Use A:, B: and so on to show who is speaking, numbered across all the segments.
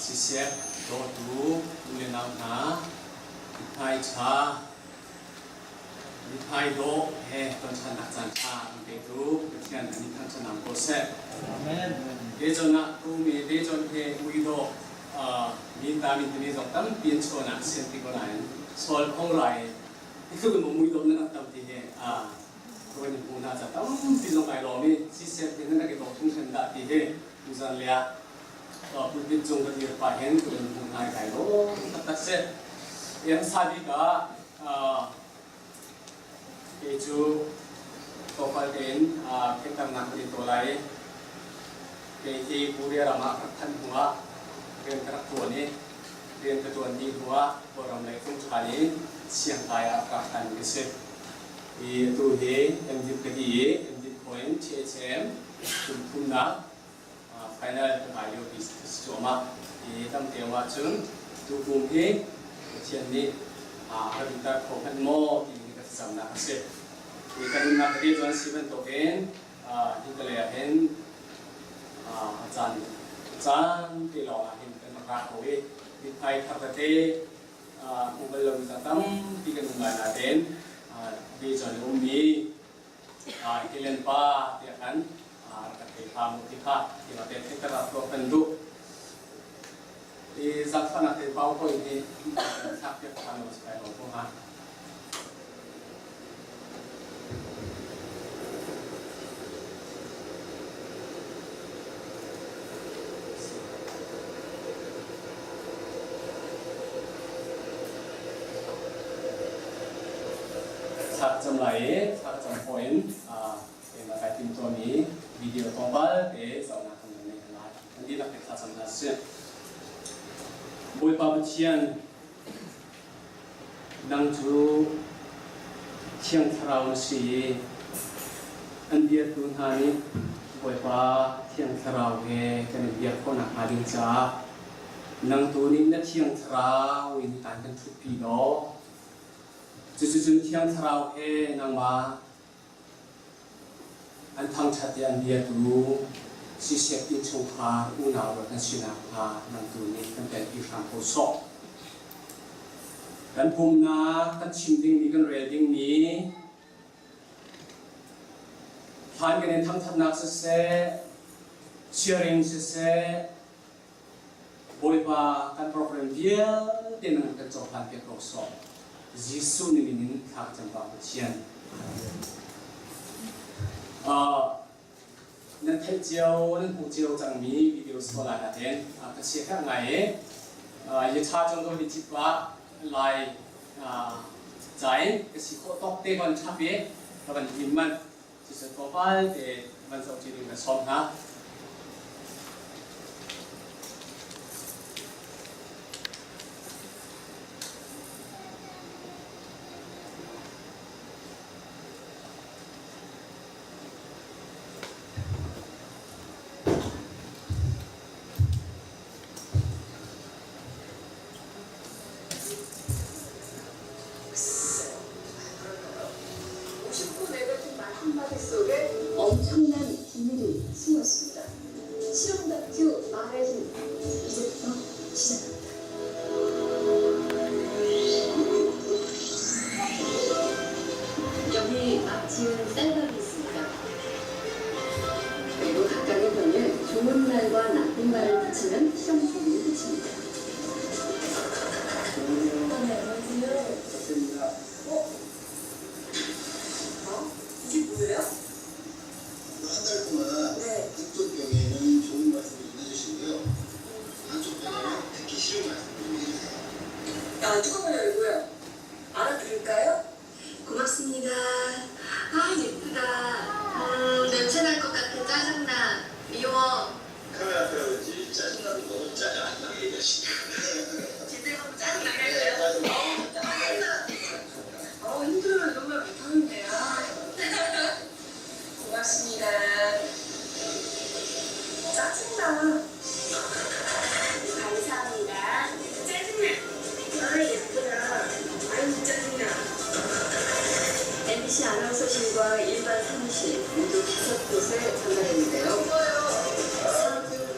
A: Siseh dawtu u le nau hna, mithmai ṭha, mithmai dawh he tonṭhannak caan ṭha an petu Pathian an i thangṭhatnak ko seh.
B: Amen.
A: Dejon ah ka um i Dejon he ui dawh min ta min timi zong tampi an chuahnak sian ti ko nain Saul phung rai i tluk in mui dawh nan rak tam ti hi ka van in hmu hna ca tampi zong kai lawm i siseh hi nan rak i dawh hringhran dah ti hi tuzan le ah pulpit cung ka dir pah hin ka van hmu hna i kai lawm taktak si. Hmasa bik ah kei cu tlawmpal tein theihternak kan i tuah lai i kei hi Korea ram ah ka rak phanh hnu ah rian ka rak ṭuan i rian ka ṭuan dih hnu ah Kawlram lei tlung ṭhan i Siangkai ah ka rak ṭhan mi ka si. Hi atu hi MDip ka ti i MDip khawh in THM kum thumnak final ka kai lio pi si cuahmah. Hi tam te ahcun tukum hi Pathian nih a ka duhter kho hmanh maw ti hi ka thlacamnak a si. Hi kan nunnak tete cu an si bantukin hi ka lei ah hin a caan caan te lawng ah hin kan rak ra ko i mithmai thar tete hmu bal lomi ca tampi kan um lai nain Beijing i ummi Helen pa tiah khan rak ka thei hlah mu ti kha keimah te theihter ah tuah kan duh. I zaangfahnak te PowerPoint hi kan thlak piak ṭhan lo si kai lo ko hnga. Thlacam lai i thlacam khawh in keimah kai timtuahmi video tlawmpal te zohnak kan ngei lai. Kan dihlak te thlacam hna sih. Bawipa Pathian, nang cu Thiang Thlarau na si i an biatu hna nih Bawipa Thiang Thlarau he kan i biak khawh nakhnga ding caah nang tu nih na Thiang Thlarau in aan kan ṭhutpi law cuticun Thiang Thlarau he nangmah an thangṭhat i an biatu siseh innchungkhar unau rual kan si nakhnga nang tu nih kan telpi hram ko sawh. Kan pumnak kan chim dingmi kan rel dingmi hlan kan in thangṭhatnak siseh, sharing siseh, Bawipa kan program vialte nang kan cohlan piak ko sawh. Jesuh ni min in thla ka cam Pa Pathian. Nan theih cio, nan hmuh cio cangmi video si lai nain ka chia herh ngai i yatha cung ko ni cip ah lai cain ka si khawh tawk te van chap i ka van him manh. Cucu tlawmpal te van zoh ṭi ding ka sawm hna.
C: 엄청난 비밀이 숨었습니다. 실험 다큐 말의 힘 이제부터 시작합니다. 여기 막 지은 쌀밥이 있습니다. 그리고 각각의 병에 좋은 말과 나쁜 말을 붙이면 실험 종이를 붙입니다. 네, 안녕하세요.
B: 부탁드립니다.
C: 어? 어? 이게 뭐예요?
D: 한 달 동안
C: 네.
D: 한쪽 병에는 좋은 말씀을 전해주시고요. 한쪽 병에는 듣기 싫은 말씀을 좀 해주세요.
C: 아, 뚜껑을 열고요. 알아들을까요?
E: 고맙습니다. 아, 예쁘다. 냄새 날 것 같아. 짜증나. 미워.
D: 카메라 앞이라든지 짜증나는 거 짜증 안 나게 얘기하시고.
E: 제대로 하면 짜증나게 할까요?
D: 짜증나.
E: 짜증나.
C: 힘들어요. 이런 말 못하는데. 아. 고맙습니다. 짜증나.
E: 감사합니다. 짜증나. 아, 예쁘다. 아유, 짜증나. MBC 아나운서실과 일반 사무실 모두 다섯 곳에 전달했는데요. 4주 후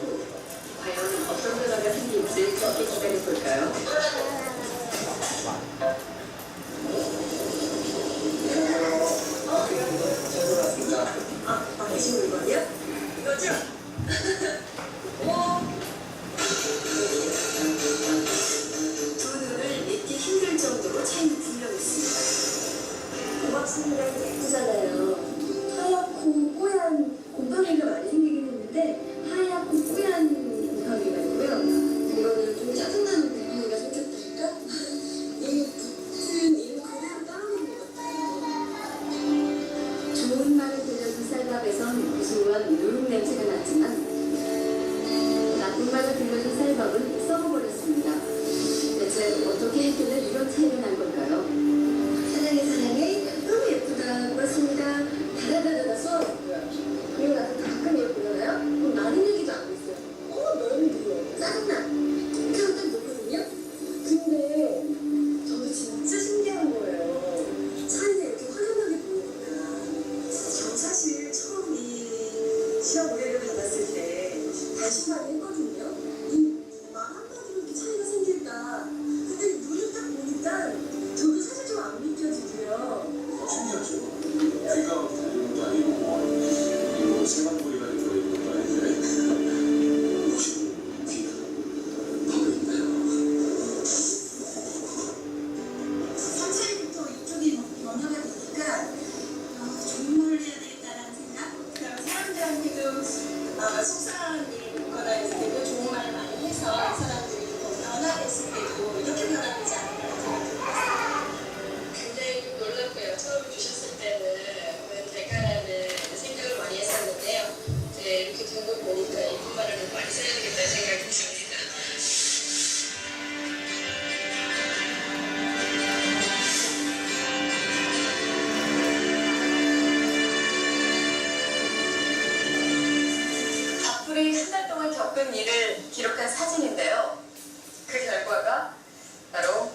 E: 과연 어떤
C: 어떤 변화가 생길지 함께 기다려볼까요?
E: 아, 맡기신 물건이요? 이거죠? 오.
C: 두 눈을 믿기 힘들 정도로 차이는 분명했습니다.
E: 고맙습니다.
C: 예쁘잖아요. 하얗고 뽀얀 곰팡이가 많이 생기긴 했는데 하얗고 뽀얀 곰팡이가 있고요. 이거는 좀 짜증나는 곰팡이가 생겼달까?
E: 이 붙은 일 그대로 따라오는 것 같아요.
C: 좋은 말을 들려준 쌀밥에선 고소한 누룩 냄새가 났지만 나쁜 말을 들려준 쌀밥은 썩어버렸습니다. 대체 어떻게 했길래 이런 차이가 난 걸까요?
E: 사랑해 사랑해 너무 예쁘다 고맙습니다 다다다다다 쏘아줬고요. 그리고 나서 가끔 예쁘잖아요? 그럼 나는 얘기도 안 했어요. 어 너무 부러워 짜증나 이렇게 하고 딱 놓거든요. 근데 저도 진짜 신기한 거예요. 차이가 이렇게 확연하게 보이니까 저 사실 처음 이 시험 의뢰를 받았을 때 반신반의 했거든요. 이 말 한마디로 이렇게 차이가 생길까. 근데 눈을 딱 보니까 저도 사실 좀 안 믿겨지고요.
B: 신기하죠. 귀가 들리는 것도 아니고 뭐 세방고리가 들어있는 것도 아닌데 혹시 귀가 바로 있나요?
E: 3살부터 이쪽이 막 변화가 되니까 아, 좋은 말을 해야 되겠다라는 생각?
F: 그다음에 사람들한테도 속상한 일을 겪거나 했을 때도 좋은 말을 많이 해서 이 사람들이 더 변화됐을 때도 이렇게 변화되지 않을까 생각이 들었어요.
G: 굉장히 좀 놀랐고요. 처음 주셨을 때는 왜 될까라는 생각을 많이 했었는데요. 이제 이렇게 된 걸 보니까 이쁜 말을 더 많이 써야 되겠다는 생각이 듭니다.
H: 박풀이 한 달 동안 겪은 일을 기록한 사진인데요. 그 결과가 바로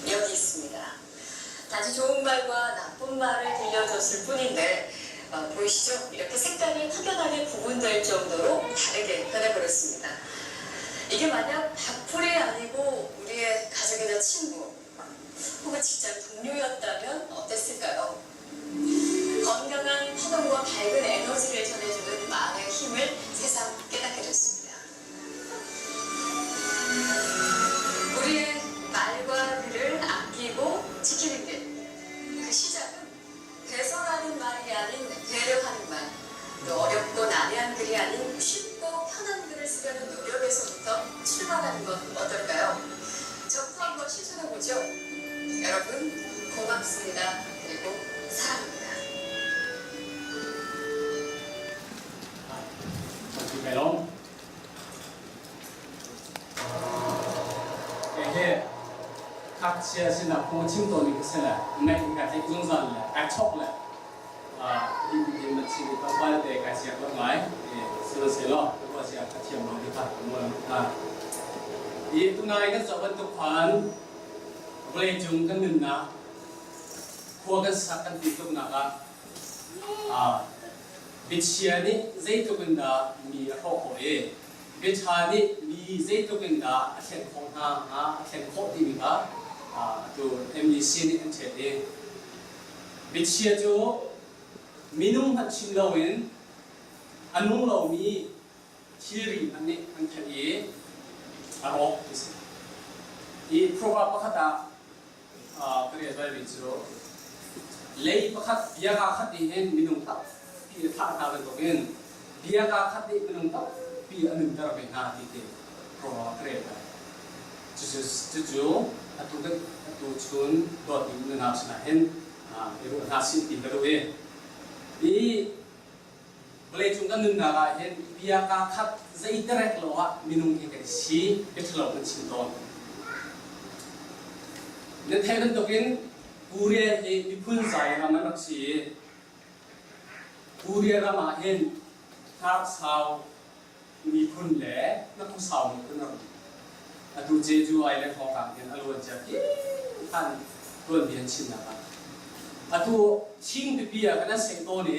H: 여기 있습니다. 단지 좋은 말과 나쁜 말을 들려줬을 뿐인데 보이시죠? 이렇게 색깔이 확연하게 구분될 정도로 다르게 변해버렸습니다. 이게 만약 박풀이 아니고 우리의 가족이나 친구 혹은 직장 동료였다면 어땠을까요? 건강한 파동과 밝은 에너지를 전해주는 말의 힘을 새삼 깨닫게 됐습니다. 우리의 말과 글을 아끼고 지키는 길. 그 시작은 배설하는 말이 아닌 배려하는 말, 또 어렵고 난해한 글이 아닌 쉽고 편한 글을 쓰려는 노력에서부터 출발하는 건 어떨까요? 저부터 한번 실천해보죠. 여러분, 고맙습니다. 그리고 사랑합니다.
A: Kai lom. Ehe khak chia sin na phung chim to ni se la ngai ka te zung zan la ka chok la a i di ma chi ta pa te ka sia ko ngai e se lo se lo ko sia ka thiam lo ni ka mo la i tu ngai kan so ban tu khan vle chung kan nun na khua kan sak kan ti tuk na ka a bichia nih zeitluk in dah mi a hrawh khawh i biaṭha nih mi zeitluk in dah a thlen khawh hna hnga, a thlen khawh timi kha atu MEC nih an ṭhet i biachia cu minung hmanh chim loin a nung lomi thilri hmanh nih an theih i a rawk ti si. I proverb pakhat ah ka rel balmi cu lei pakhat bia kaa khat nih hin minung tampi a thah hna bantukin bia kaa khat nih minung tampi a nunter ve hna ti ti proverb ka rel bal. Cucu atu kan atu chun dawtmi nunau sinah hin i ruah hna sih ti ka duh i i vawleicung kan nunnak ah hin bia kaa khat zeiterek lo ah minung hi kan si biaṭhalo kan chim tawn. Nan theih bantukin Korea hi miphun zai ram an rak si i Korea ram ah hin hnarsau miphun le nakhusau miphun ram atu Jeju Island hrawnghrang hin a luan cia khan tuanbia an chimnak ah atu thing pipi ah kan an seh tawn i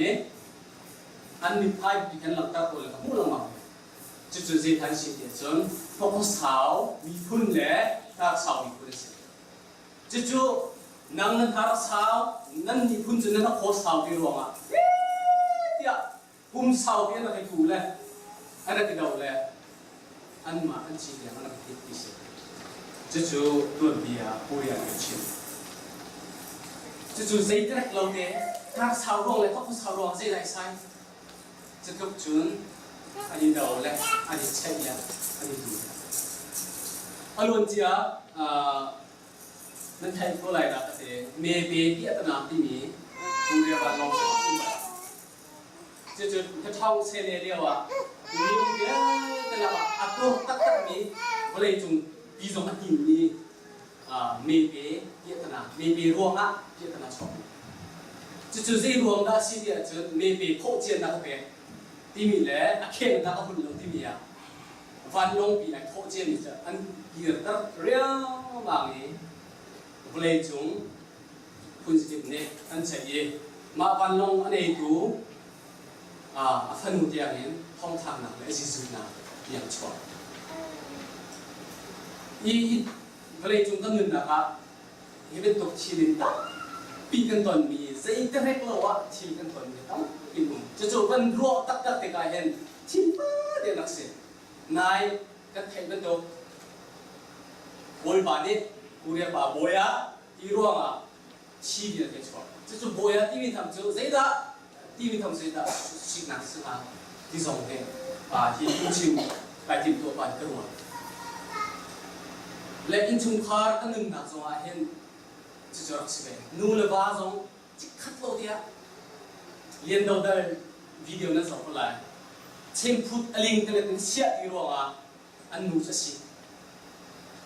A: an mithmai pipi kan langhter tawn le ka hmuh lengmang. Cucu zeitan si ti ahcun Hmawkhawsau miphun le Hnarsau miphun a si. Cucu nang nan hnar a sau, nan miphun cu nan a khaw sau ti ruangah tiah kum saupi an rak i tu le an rak i do le anmah an ci tiang an rak i thit ti si. Cucu tuanbia Korea nih a chim. Cucu zeitirek lo te hnarsau ruang le hmawkhawsau ruang zeidah i sai? Cutluk cun an i do le an i cheih le an i tu. A luancia nan theih ko lai dah ka ti. Mepe piahtana timi Korea vanlawng cu a um. Cucu Khathong sene lio ah mi vialte lakah a tur taktakmi vawleicung ti zong a hninmi mepe piahtana, mepe ruangah piahtana chuak. Cucu zei ruang dah a si ti ahcun mepe phawh cianak a pek timi le a khennak a hun lo timi ah vanlawngpi ai thawh ciami cu an kirter riangmang i vawleicung phunzakip nih an ceih i mah vanlawng a neitu a fanu tiangin thongthlaknak le a zizunnak tiang chuak. Hi vawleicung kan nunnak ah hi bantuk thil in tampi kan tonmi zeiterek lo ah thil kan tonmi tampi um. Cucu kan ruah taktak tikah hin thil te rak si. Nai kan theih bantuk Bawipa nih Korea pa bawi ah ti ruangah chi vialte chuak. Cucu bawi ah timi tham cu zeidah timi tham zeidah siknak si hnga ti zong hi hi phungchim kai timhtuah pa ka ruah. Le innchungkhar kan nunnak zongah hin cucu rak si ve. Nu le va zong chikkhat lo tiah Lian Do Dal video nan zoh ko lai. Chengphut a ling telet in siah ti ruangah an nu cu a si.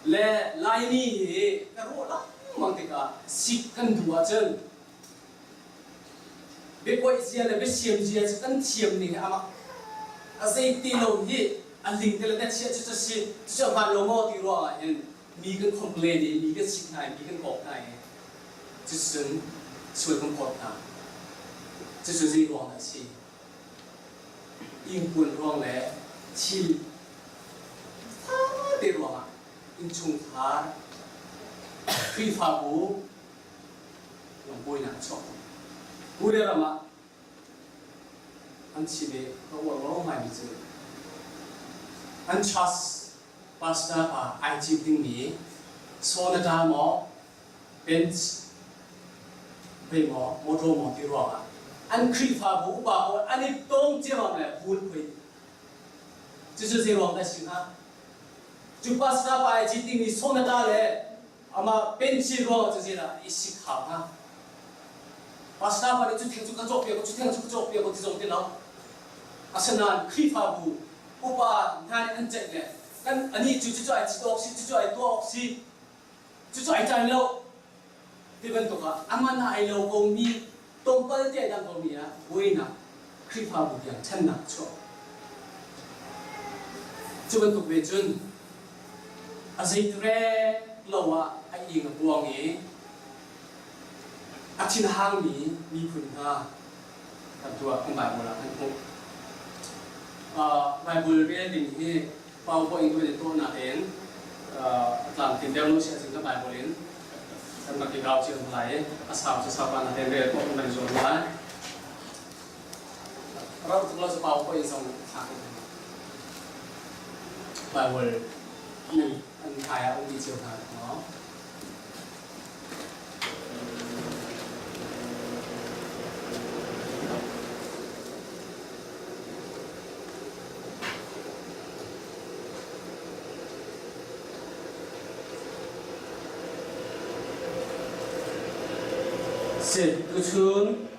A: Le Laimi hi ka ruah lengmang tikah sik kan duh ahcun biakuaih zia le biasiam zia cu kan thiam ning hi amak a zei ti lo hi a ling te le na chiah cu cu si cu hmaan lo maw ti ruangah hin mi kan complain i mi kan sik hna i mi kan kawk hna i cucun sual kan phawt hna. Cucu zei ruang dah a si? Ingpuan ruang le thil fate ruangah innchungkhar Khrihfabu lungbuainak a chuak. Korea ram ah an chim i ka uar lo ngaimi cu an church pastor pa ai cit dingmi Sonata maw Benz vei maw motor maw ti ruangah an Khrihfabu upa pawl an i tong ciammam le vul phui. Cucu zei ruang dah si hnga? Cu pastor pa ai cit dingmi Sonata le Amah pensi ruangah cu zeidah i sik hau hnga? Pastor pa nih cu thing cu ka cawkpiak u, cu thing cu ka cawkpiak u ti zong ti lo. Asinain Khrihfabu upa hna nih an ceih le kan anih cu cucu ai cit awk si, cucu ai tuah awk si, cucu ai cai lo ti bantuk ah aman ah ai lo komi tlawmpal te ai dang komi ah buainak Khrihfabu tiang ṭhennak chuah. Cu bantuk ve cun A zeitirek lo ah a ing a puang i a thinhangmi miphun hna kan tuah kan Baibal ah kan hmuh. Baibal rel ding hi PowerPoint in kan i tuah nain a tlamtlin deuh lo si ahcun kan Baibal in kan rak i kau cio hna lai i a sau cu sau pa nain rel khawh kan i zuam lai. Rauh tuk lo cu PowerPoint zong thlak in Baibal nan an hmai ah um dih cio hna maw? Si, tuchun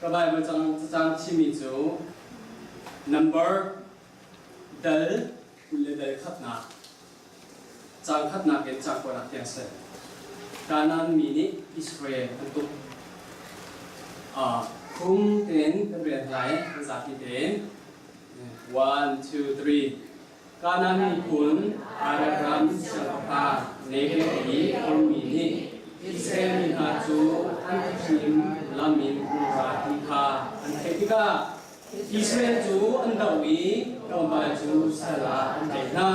A: Ka Baibal cacang thimi cu number dal 20 le dal khatnak caang khatnak in caang kuanak tiang si. Kanaan mi nih Israel an tuk. Phung tein kan rel hna i kan zapi tein. 1, 2, 3. Kanaan miphun Arad ram siangpahrang Negev i ummi nih Israel mi hna cu an thim lam in an ra ti kha an theih tikah. Israel cu an doh i tlawmpal cu sal ah an tlaih hna.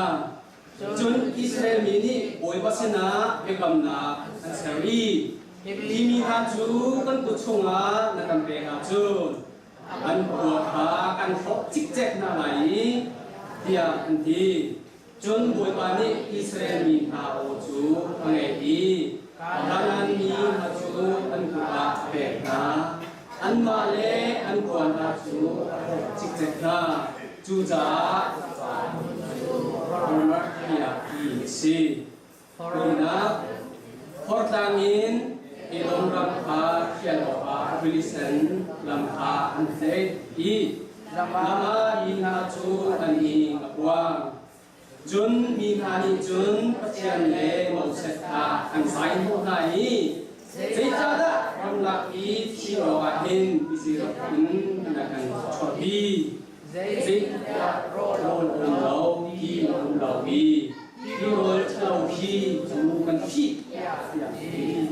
A: Cun Israel mi nih Bawipa sinah biakamnak an ser i, Hi mi hna cu kan kut chungah na kan pek ahcun an khua kha kan hrawh cikcek hna lai i, tiah an ti. Cun Bawipa nih Israel mi hna aw cu a ngaih i Kanaan mi hna cu an kut ah a pek hna. Anmah le an khua hna cu a hrawh cikcek hna. Cucaah Hormah tiah ti a si. Hawlnak Hortlang in Edom ram kha thial awkah rili sen lam kha an tlaih i lam ah mi hna cu an i a puang. Cun mi hna nih cun Pathian le Moses kha an zaihnawh hna i, Zeicahdah ramlak i thi awkah hin Izipt in na kan chuahpi? Zeitintiah rawl a um lo, ti a um lo i hi rawl ṭhalo hi cu kan phih tiah a ti.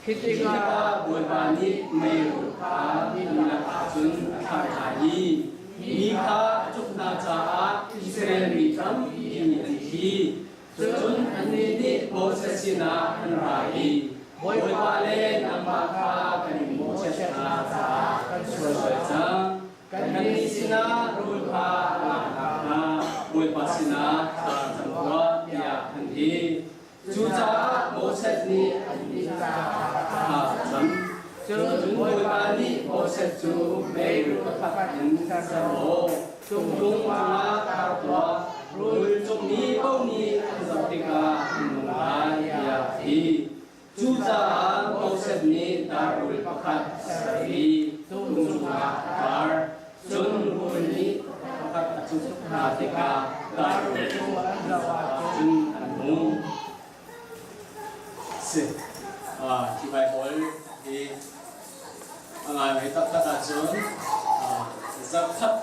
A: Khi tikah Bawipa nih meirul kha an lakah cun a thlah hna i mi kha a cuk hna caah Israel mi tampi an thi. Cun annih nih Moses sinah an ra i, Bawipa le nangmah kha kan in mawhchiat hna caah kan sual cang. Kannih sinah rul kha a lak nakhnga Bawipa sinah thla cam tuah tiah an ti. Cucaah Moses nih annih caah thla a cam. Cun Bawipa nih Moses cu mei pakhat in ser law tung cungah tar tuah, rul cungmi paoh nih an zoh tikah an nung lai tiah a ti. Cucaah Moses nih dar-rul pakhat a ser i tung cungah a tar. Cun rul nih pakhat a cuk hna tikah dar-rul cu an zoh ahcun an nung. Si. Hi Baibal hi a ngaingai taktak ahcun zarhkhat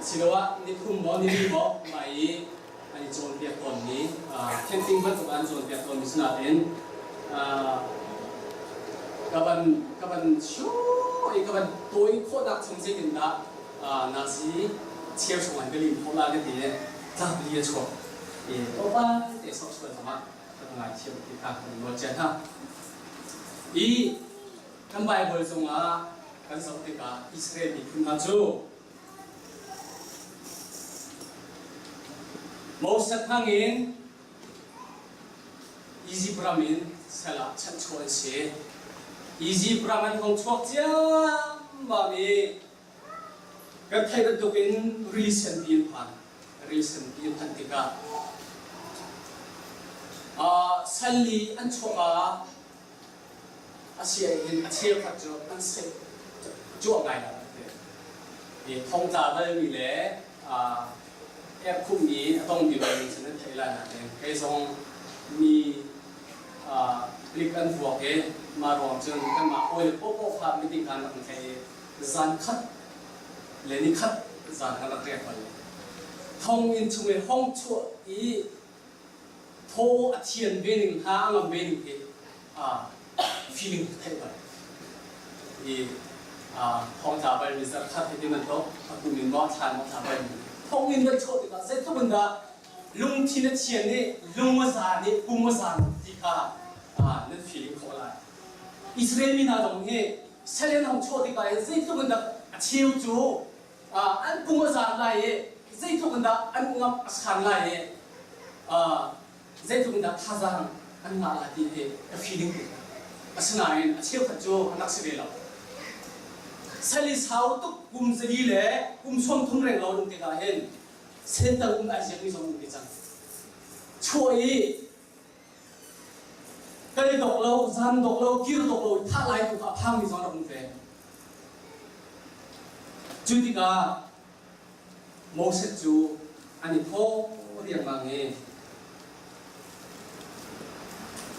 A: asiloah nithum maw nili maw mah i an i cawnpiak tawnmi camping bantuk an cawnpiak tawnmi si nain ka van ka van sure i ka van tawi khawhnak chung zeitindah nazi cheu chung an ka lim khawh la ka ti i tlakli a chuak i tlawmpal te sok sual zongah ka ngaithiam ti kha kan nawl cia hna i kan Bible zongah kan zoh tikah Israel miphun hna cu Moses hmangin Izipt ram in sal ah chanhchuah an si. Izipt ram an hung chuak ciammam i kan theih bantukin rili senpi an phan. Rili senpi an phanh tikah sal li an chuak ah a si ahhin a cheukhat cu an seh cuah ngai lo an ti. I thongtla balmi le erkhummi a tongmi balmi cu nan theih lai nain kei zong mi palik an vuak i mah ruang cun kanmah hawi le paohpaoh kha meeting khan rak kan theih i zan khat le ni khat zan kan rak riak bal. Thonginn chung i hong chuah i thaw a thian ve ning hna a ngam ve ning hi feeling theih bal i thongtla bal mi zarkhat hi ti bantuk a kum in maw thla maw thla bal mi thong in van chuah tikah zeitluk in dah lungthin a thian i lung a zan i pum a zan ti kha nan feeling khawh lai. Israel mi hna zong hi sal in hong chuah tikah hin zeitluk in dah a cheu cu an pum a zan lai i zeitluk in dah an ngam a san lai i zeitluk in dah thazaang an ngah lai ti hi ka feeling tuk. Asinain a cheukhat cu an rak si ve lo. Sal i sau tuk kum 4 le kum 30 reng lo um tikah hin sental um ai ziakmi zong um ve cang. Chuah i Kan i dok lo, zan dok lo, kir dok lo i thah lai tu kha a phangmi zong rak um ve. Cu tikah Moses cu an i thawh riangmang i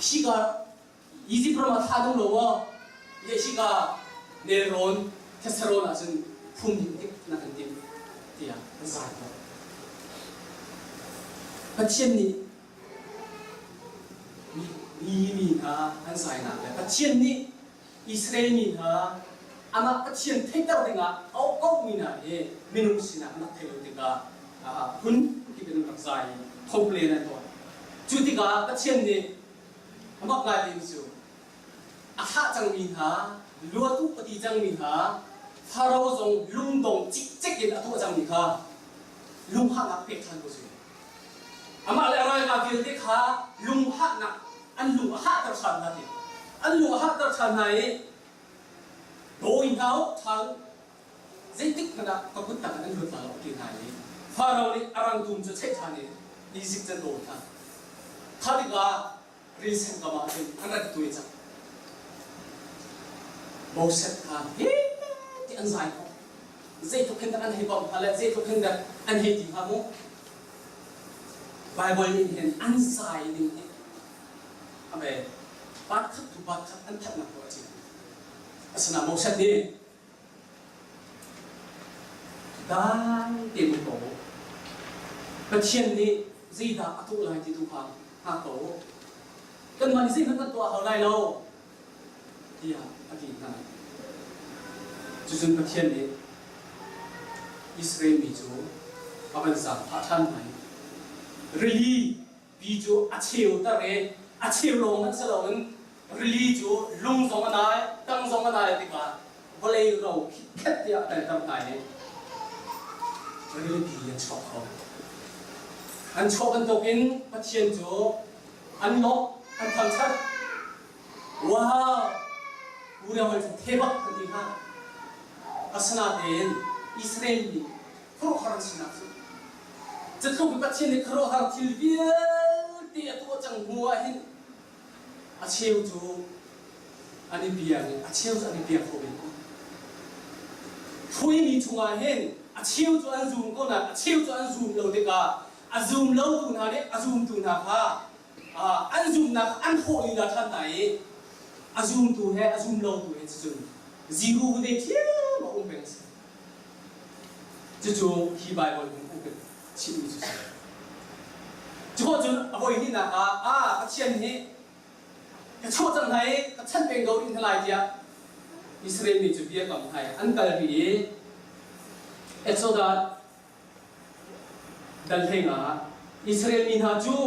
A: hika Izipt ram ah thlah ding lo maw? Le hika nelrawn theserawn ah cun phum ding tik na kan timh tiah an zai tawn. Pathian nih mi hna an zainak le Pathian nih Israel mi hna Amah Pathian theihter dingah a auhmi hna hi minung sinak an rak theih lo tikah phun kip in an rak zai i complain an tuah. Cu tikah Pathian nih a mak ngaimi cu a thlah cangmi hna, luat u a ti cangmi hna, Faro zong lungdong cikcek in a tuah cangmi kha lunghahnak pek ṭhan ko sih. Amah le a ralkap vialte kha lunghahnak an lung a hahter ṭhan hna ti. An lung a hahter ṭhan hna i dawi hna u ṭha u zeitik hmanh ah ka kut tang in an luat lai lo ti hna i Faro nih a rangtum cu a cheih ṭhan i Izipt cu an dawi hna. Kha tikah risen kam ah cun an rat tuai cang. Moses kha hi ti an zai ko. Zeitluk hin dah an hei bawmh hnga le zeitluk hin dah an hei ti hnga mu. Bible nih hin an zai ning hi ame part khat tu part khat an thatnak ko a chim. Asina Moses nih Dai tein um ko. Pathian nih zeidah a tuah lai ti tu kha hngak ko. Kanmah nih zeihmanh kan tuah hau lai lo tiah a ti hna. Cucun Pathian nih Israel mi cu a van zaangfah ṭhan hna i rili pi cu a cheuter i a cheu lawng hmanh si loin rili cu lung zong a nai, tang zong a nai tikah vawlei ro khitkhet tiah a kalter hna i rilipi an chuak kho. An chuah bantukin Pathian cu an lawmh, an thangṭhat. Wow! Unau hoi cu the bak kan ti hnga. Asinain Israel nih khuaruahhar an sinak cu cutluk in Pathian nih khuaruahhar thil vialte a tuah cang hnu ah hin a cheu cu an i biang i a cheu cu an i biak kho ve ko. Hruaimi chungah hin a cheu cu an zum ko nain a cheu cu an zum lo tikah a zum lotu hna nih a zumtu hna kha an zumnak an hrawh lila ṭhan hna i a zumtu he a zum lotu he cun zero veve ṭhiam a um peng a si. Cucu hi Baibal in an kan chimhmi cu a si. Cukhawh cun a voi hnihnak ah ah Pathian nih ka chuah cang hna i ka chanh peng ko rih hna lai tiah Israel mi cu bia kam hna i an kal rih i Exodus dal hleng ah Israel mi hna cu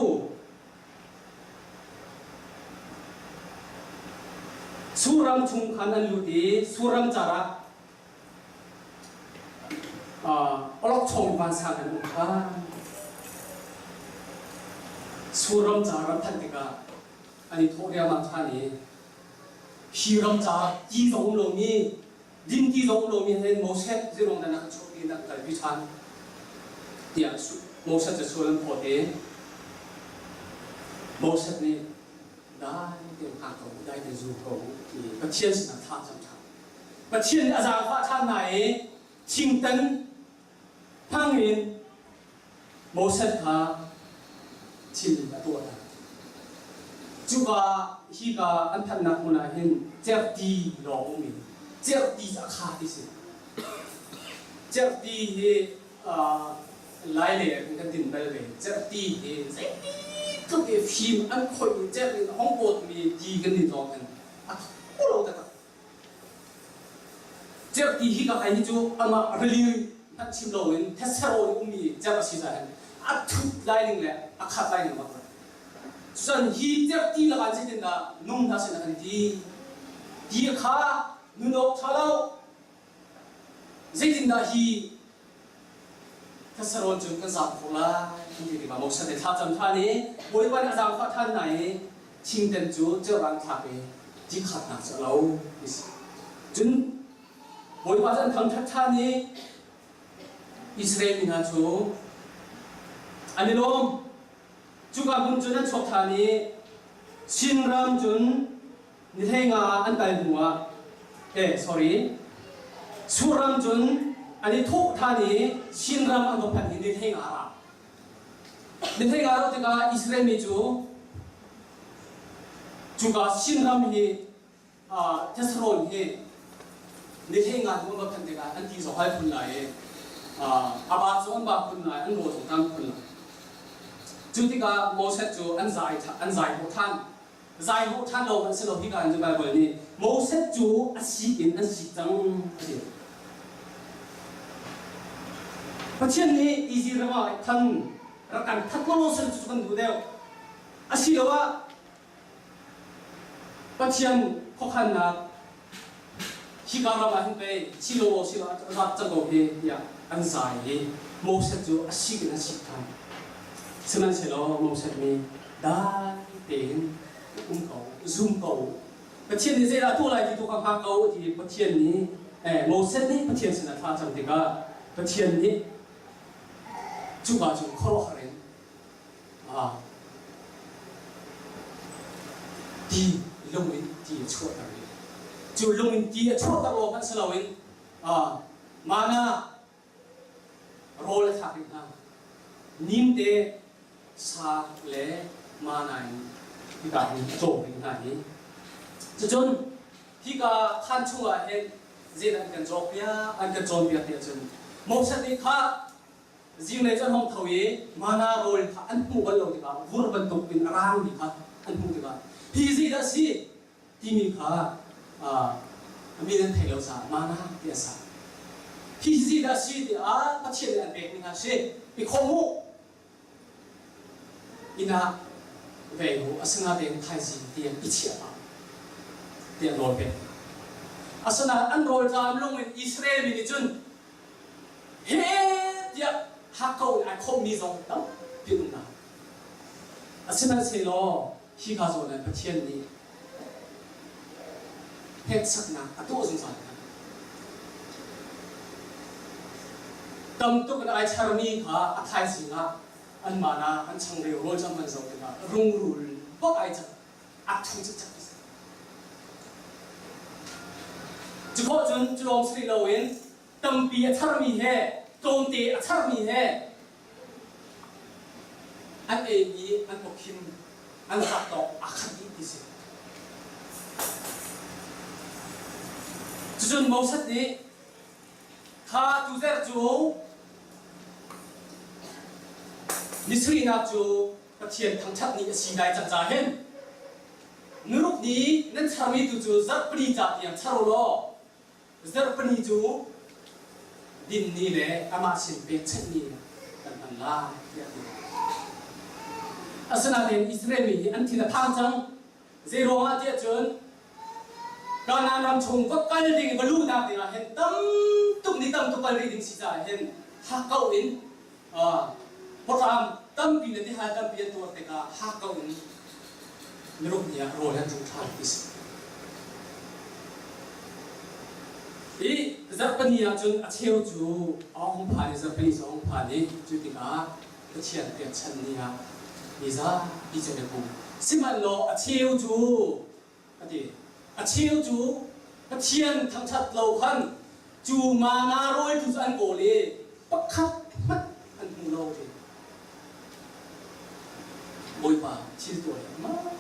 A: Sur ram chung khan an lut i Sur ram car ah Awlokchong vansang an um ṭhan. Sur ram car an phanh tikah an i thawh riangmang ṭhan i hi ram car ti zong um lomi, din ti zong um lomi hin Moses zeiruang dah na kan chuahpi na kan kalpi ṭhan tiah Moses cu sual an phawt i Moses nih dai tein hngak ko, dai tein zum ko ti Pathian sinah thla cam ṭhan. Pathian nih a zaangfah ṭhan hna i thingtan hmang in Moses kha thil a tuah hna. Cuka hika an phanhnak hmun ah hin cerhti lawng um in cerhti cu a kha ti si. Cerhti hi lai lei ah kan din bal ve. Cerhti hi zeitluk i fim an khoih i cerh in a hong pawtmi ti kan din zong hin a tho lo taktak. Cerhti hi ka hai hi cu amah rili hmanh chim loin thetse rawl i ummi cerh a si caah hin a thut lai ning le a khat lai ning bak Cun hi cerhti lakah zeitindah nung hna sin a kan ti? Ti kha nun awk ṭha lo. Zeitindah hi thetse rawl cun kan zaam khawh lai? Kan ti tikah Moses nih thlacam ṭhan i Bawipa nih a zaangfah ṭhan hna i thingten cu cerh thlak i ti khatnak cu a lo ti si. Cun Bawipa cu an thangṭhat ṭhan i Israel mi hna cu an i lawm. Cuka hmun cun an chuak ṭhan i Chinram cun ni hleinga ah an kal hnuah eh sorry Surram cun an i thawh ṭhan i Chinram an va phanh i ni hleinga a ra. Ni hleinga a rauh tikah Israel mi cu cuka Chinram hi Thessalon hi ni hleinga hnu an va phanh tikah an ti zong hai phun lai i a ba cu an ba phun lai an rawl zong tam phun lai. Cu tikah Moses cu an zai an zai hnawh ṭhan. Zai hnawh ṭhan lo hmanh si lo hika in cu Baibal nih Moses cu a sik in an sik cang a ti. Pathian nih Israel ram ah khan rak kan that law sel cu kan duh deuh. Asiloah Pathian khuakhannak hika ram ah hin pei silo aw silo a zat cang ko hi tiah an zai i Moses cu a sik in a sik ṭhan. Sihmanhsehlaw Moses nih dai tein um ko, zum ko. Pathian nih zeidah tuah lai ti tu kha hngak ko ti Pathian nih eh, Moses nih Pathian sinah thla cam tikah Pathian nih cuka cu khuaruahhar in ah ti lung in ti a chuahter i cu lung in ti a chuahter awk hmanh si loin ah mana rawl a thlak rih hna. Nimte sa le mana in hika hin a cawm rih hna hi. Cucun hika khaan chungah hin zeidah an kan cawkpiak, an kan cawnpiak tiah cun Moses nih kha zinglei cu an hong tho i mana rawl kha an hmuh bal lo tikah vur bantuk in a rangmi kha an hmuh tikah hi zeidah a si timi kha mi nan theih lo caah mana ti a sa. Hi hi dah si tiah Pathian nih an pekmi hna si. I khawm u. Inn ah vei u asinain thaizing tiang i chiah hlah tiah nawl pek. Asinain an rawlṭam lung in Israel mi nih cun he tiah hakkau in ai khawmmi zong tampi an um hna. Asihmanhsehlaw hika zawn ah Pathian nih hneksaknak a tuah zungzal hna. Tam tuk in ai charmi kha a thaizing ah an mana an changreu rawl cam an zoh tikah rungrul bak ai cang a thu cikcek ti si. Cukhawh cun cu lawng si rih loin tampi a charmi he tlawmte a charmi he an ei i an awkhim an zak tawk aa khat dih ti si. Cucun Moses nih kha tuzer cu nisarihnak cu Pathian thangṭhat ni a si dai cang ca hin nuruk ni nan charmi tu cu zarhpini ca tiang char u law Zarhpini cu dinni le amah sin pekchanh ni kan hman lai tiah a ti. Asinain Israel mi hi an thin a phang cang. Zei ruangah tiah cun Kanaan ram chung va kal ding va luhnak dingah hin tam tuk ni tam tuk kal rih ding si caah hin hakkauh in pawṭam tampi le tihal tampi an tuar tikah hakkauh in miruk ni ah rawl an ṭung ṭhan ti si. I zarhpini ah cun a cheu cu a hung phan i zarhpini cu a hung phan i cu tikah Pathian pekchanh ni ah mi zapi cu an i pum. Sihmanhlaw a cheu cu a ti. A cheu cu Pathian thangṭhat lo khan cu mana rawitu cu an kawl i pakhat hmanh an hmu lo ti. Bawipa thil tuah hi mah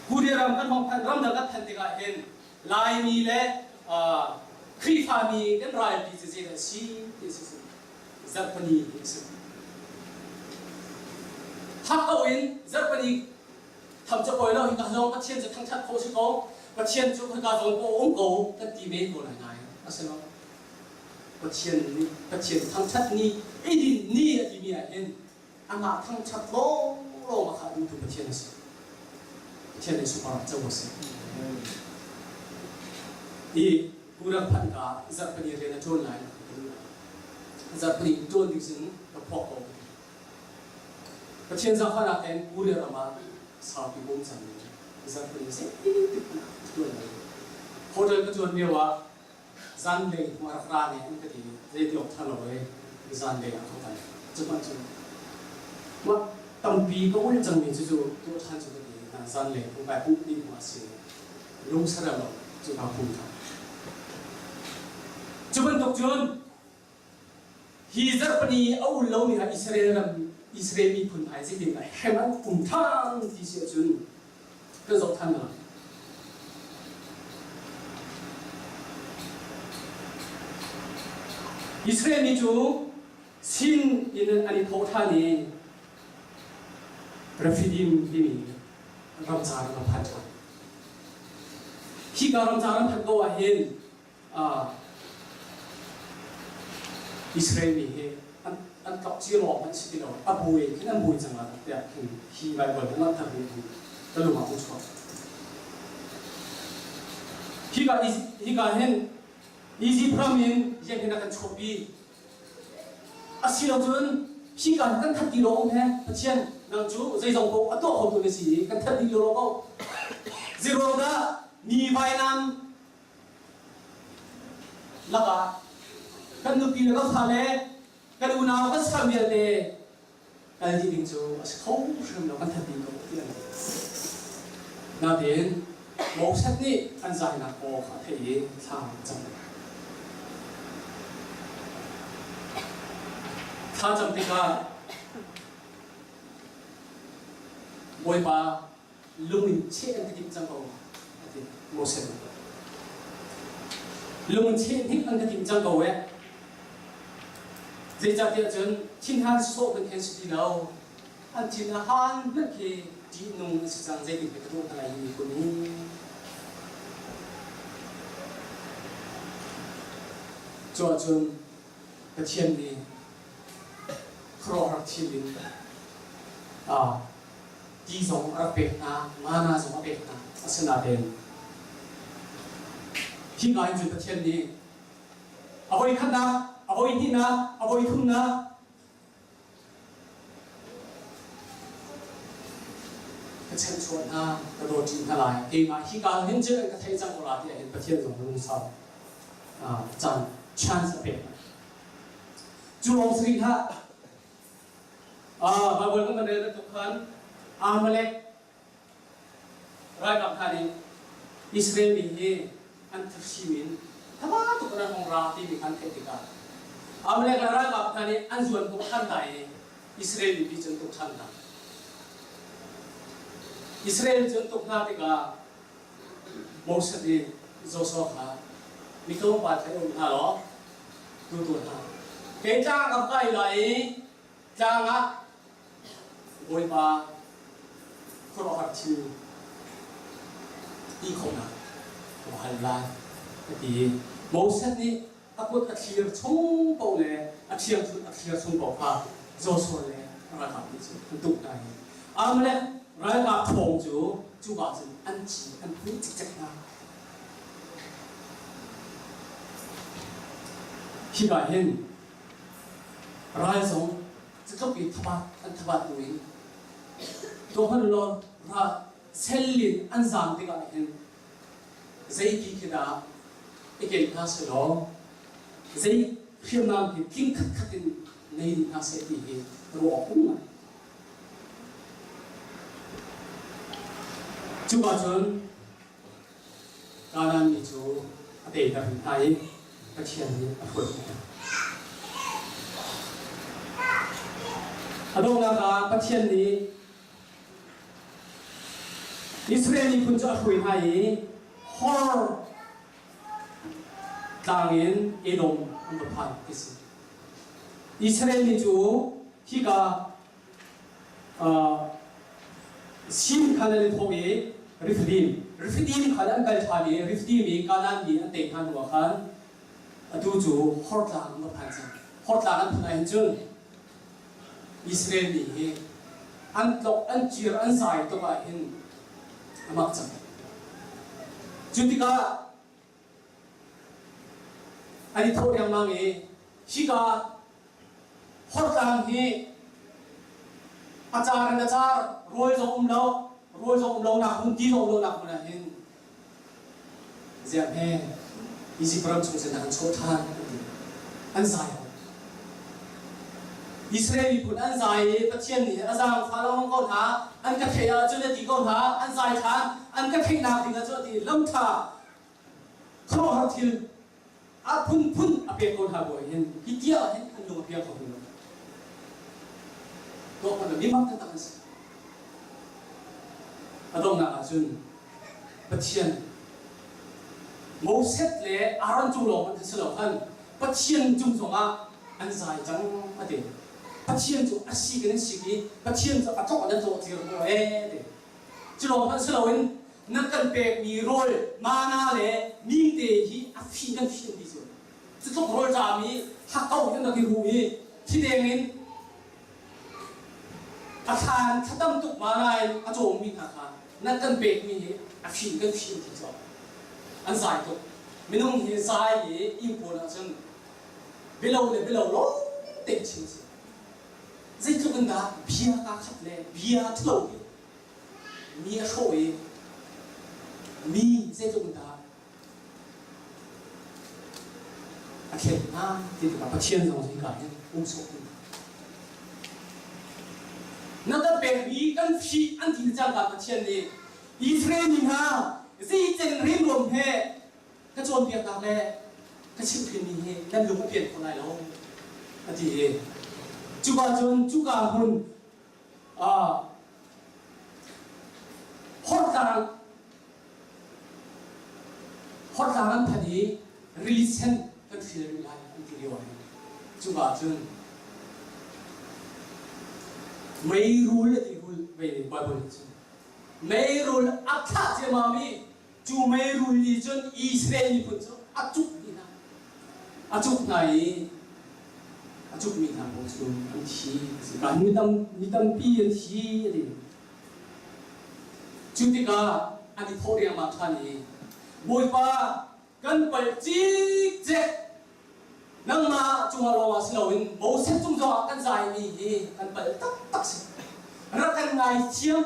A: Korea ram kan hong phanh ramdang kan phanh tikah hin Laimi le Khrihfami kan ralpi cu zeidah a si ti a si zarhpani hi a si. Hak ko in zarhpani tham cu kawi lo hika zong Pathian cu thangṭhat khawh si ko Pathian cu hika zawn ko um ko kan ti men ko lai nain a si lo Pathian nih Pathian thangṭhat ni i din ni a timi ah hin amah thangṭhat lawnglawng a khah duhtu Pathian a si Pathian nih super co a si i Kuram phanh ka zarhpini rian a ṭuan lai zarhpini ṭuan ding sin ka phuak ko Pathian zaangfahnak in Korea ram ah saupi bawm cang mi zarhpini zeitik hmanh ah tuan lo. Hotel ka tuan lio ah zanlei hnu a rak ra ne an ka ti zeiti awk tha lo e zanlei ah ka kal. Cuhmanh cu mah tampi ka ul cangmi cu cu tuah ṭhan cu ka ti hna zanlei hnu kai pumh dih hnu ah si lungsarel lo cu ka pum ṭhan. Cu bantuk cun Hi zarhpini a ul lomi ah Israel ram Israel miphun hna hi zeitindah hrem an um ṭhan ti si ahcun kan zoh ṭhan lai. Israel mi cu sin in an i thawh ṭhan i Rephidim timi. Ramcar an phan ṭhan. Hika ramcar an phanh ko ah hin Israel mi hi an an tlok ciro hmanh si ti lo a buai khin an buai cang la tiah khin hi Bible hi langhter mi hi ka lung ah hung chuak. Hika hika hin Egypt ram in rian hin a kan chuahpi. Asilocun hika hin kan that ti lo um he Pathian nang cu zeizong paoh a tuah khotu na si i kan that dih lo ko. Zeiruang dah mi vainam lakah kan nupi le kan fale kan unau kan sal vialte kal dih ding cu a si kho hrim lo kan that dih ko ti an natein Moses nih an zainak aw kha a theih i thla a cam thla cam tikah Bawipa lung in cheh an ka timh cang ko a ti Moses nih lung in cheh hnik an ka timh cang ko eh zeicahtiah cun thinhan sawh kan khen si ti lo an thin a han hmanh khi ṭihnung an si cang zeitin ka tuah hna lai hi miphun hi cu ahcun Pathian nih khuaruahhar thil in ti zong a rak pek hna, mana zong a pek hna. Asinain hika hin cun Pathian nih a voi khatnak, a voi hnihnak, a voi thumnak ka chanhchuah hna, ka dawt hna lai. Keimah hika hin cun an ka theih cang ko la tiah hin Pathian zong lungsau caan chance a pek hna. Cu lawng si rih hlah. Baibal kan rel bantuk khan Amalek ralkap hna nih Israel mi hi an thahrim in thaba tuk in an hung ra timi kha an theih tikah Amalek le ralkap hna nih an zuan hnawh ṭhan hna i Israel mipi cu an tuk ṭhan hna. Israel cu an tuk hna tikah Moses nih Joshua kha mi tlawmpal kha um hna law tu tu hna. Kei tlang ka kai lai i tlang ah Bawipa khuaruahhar thil ti khawhnak ka va hal lai a ti i Moses nih a kut a thlir chung paoh le a ṭhiangṭhunh a thlir chung paoh kha Joshua le ralkap nih cun an tuk hna i Amalek ralkap ṭhawng cu cuka cun an thi an phuh cikcek hna. Hika hin ral zong cutluk i thabat an thabat hnu in tuahhmanh law ra sellin an zaam tikah hin zeiti khi dah i ken hna selaw zei hriamnam hi tling khatkhat in nei hna seh ti hi ruah awk um ngai. Cuka cun Kanaan mi cu a teiter hna i Pathian nih a hruai hna. A donghnak ah Pathian nih Israel miphun cu a hruai hna i Hor tlang in Edom an va phan ti si. Israel mi cu hika Sin khan an i thawk i Rephidim, Rephidim khan an kal ṭhan i Rephidim i Kanaan mi an tei hna hnuah khan atu cu Hor tlang an va phan cang. Hor tlang an phanh ahhin cun Israel mi hi an tlok, an cir, an zai tuk ah hin a mak cang. Cu tikah an i thawh riangmang i hika hortlang hi a car in a car, rawl zong um lo, rawl zong um lo nak hmun, ti zong um lo nak hmun ah hin Ziah hme Izipt ram chung sin ah an chuah ṭhan an ti. An zai ko. Israel miphun an zai i Pathian nih a zaangfah lengmang ko hna. An ka theih ahcun a ti ko hna. An zai ṭhan. An ka theihnak ding ah cun a ti. Lam ṭha khuaruahhar thil a phunphun a pek ko hna bawi hin hi tiah hin an lung a piang kho hin lo. Tuah hmanh mi mak taktak an si. A donghnak ahcun Pathian Moses le Aaron cung lawng an si lo khan Pathian cung zongah an zai cang a ti. Pathian cu a sik in an sik i Pathian cu a tlawh in a tlawh tir ko ee ti. Cu lawng hmanh si loin na kan pekmi rawl mana le mingte hi a fi kan fi an ti cu. Cu tluk rawl ṭam i hakkau in rak i ru i thideng in a thlan thlatam tuk mana in a cawmmi hna kha na kan pekmi hi a fi kan fi an ti cu. An zai tuk. Minung hi zai i inn pawl ahcun bialo le bialo lawng tein chim a si. Zeitluk in dah bia kaa khat le bia ṭhalo hi mi a hrawh i mi zeitluk in dah a thlen hna ti tikah Pathian zong hika hin um sawh ti. Na kan pekmi kan fih an ti cangka Pathian nih Israel mi hna zeicen rianruam he ka cawnpiaknak le ka chimhhrinmi hi nan lung a pian kho lai lo a ti i cuka cun cuka hmun hortlang hortlang an phanh i rili sen kan thil rih lai an ti lio ah hin cuka cun meirul a ti rul vei Bible nih cun meirul a thlah ciammam i Cu meirul nih cun Israel miphun cu a cuk dih hna. A cuk hna i a cukmi hna paoh cu an thi. Mi, tam, mi tampi an thi a ti. Cu tikah an i thawh riangmang ṭhan i Bawipa kan palh cikcek nangmah cungah lawngah si loin Moses cung zongah kan zaimi hi kan palh taktak si. Rak kan ngaithiam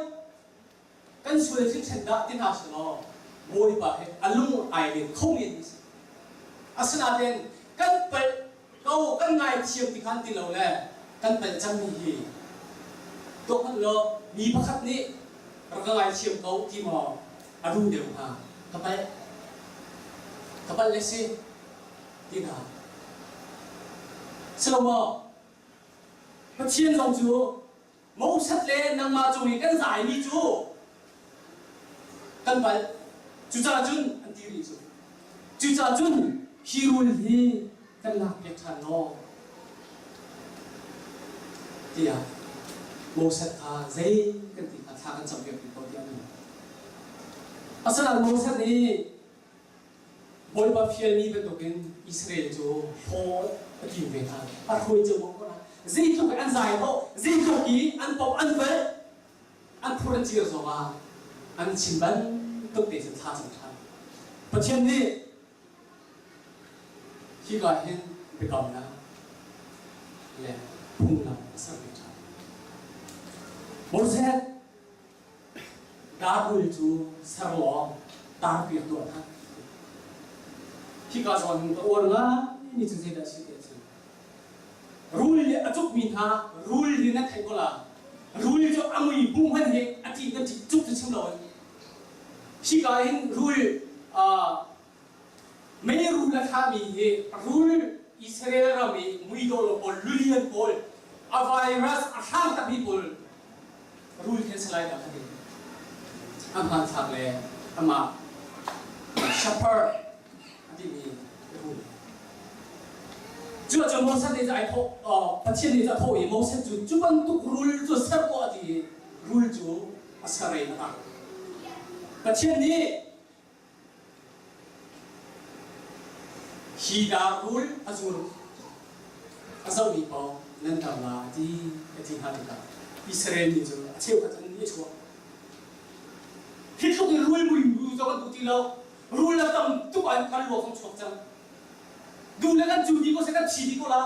A: kan sual hrinhran dah ti hna seh law Bawipa he a lung ai len kho men mi si. Asinain kan palh ko kan ngaithiam ti khan ti lo le kan palh cangmi hi tuah hmanh law mi pakhat nih rak ka ngaithiam ko ti maw a duh deuh hnga ka palh ka palh le si ti hna si lo maw Pathian zong cu Moses le nangmah cung i kan zaimi cu kan palh. Cucaah cun an ti rih cu. Cucaah cun hi rul hi kan lakpiak ṭhan law tiah Moses kha zei kan ti kha thla kan campiak rih ko tiah an ti. Asinain Moses nih Bawipa fialmi bantukin Israel cu hlaw a tim ve hna. A hruai cio ko hna. Zeitluk i an zai khawh, zeitluk i an pop an velh, an phur an cir zongah an chim bantuk te cun thla cam ṭhan. Pathian nih hika hin biakamnak le phunglam a ser ve ṭhan. Moses Darhul cu ser law tarpiak tuah hna. Hika zawn hin ka uar ngaimi cu zeidah a si ti ahcun rul nih a cukmi hna rul nih nan theih ko la rul cu a mui hmuh hmanh hi a ṭih kan ṭih cuk cu chim lo in hika hin rul Meirul a thlahmi hi rul Israel ram i muidawh lo pawl lulian pawl a virus a hrang takmi pawl rul khi an si lai dah ka ti. A hmanthlak le amah shepherd a timi rul. Cu ahcun Moses nih ai thawh Pathian nih a thawh i Moses cu cu bantuk rul cu ser tuah a ti i rul cu a ser i a Pathian nih Hi darrul a zur a zohmi paoh nan dam la ti a ti hna tikah Israel mi cu a cheukhat an nih a chuak. Hi tluk in rul mui mu zong an duh ti lo. Rul a tam tuk ah kan luak zong chuak cang. Duh le kan cu dih ko seh kan thi dih ko la.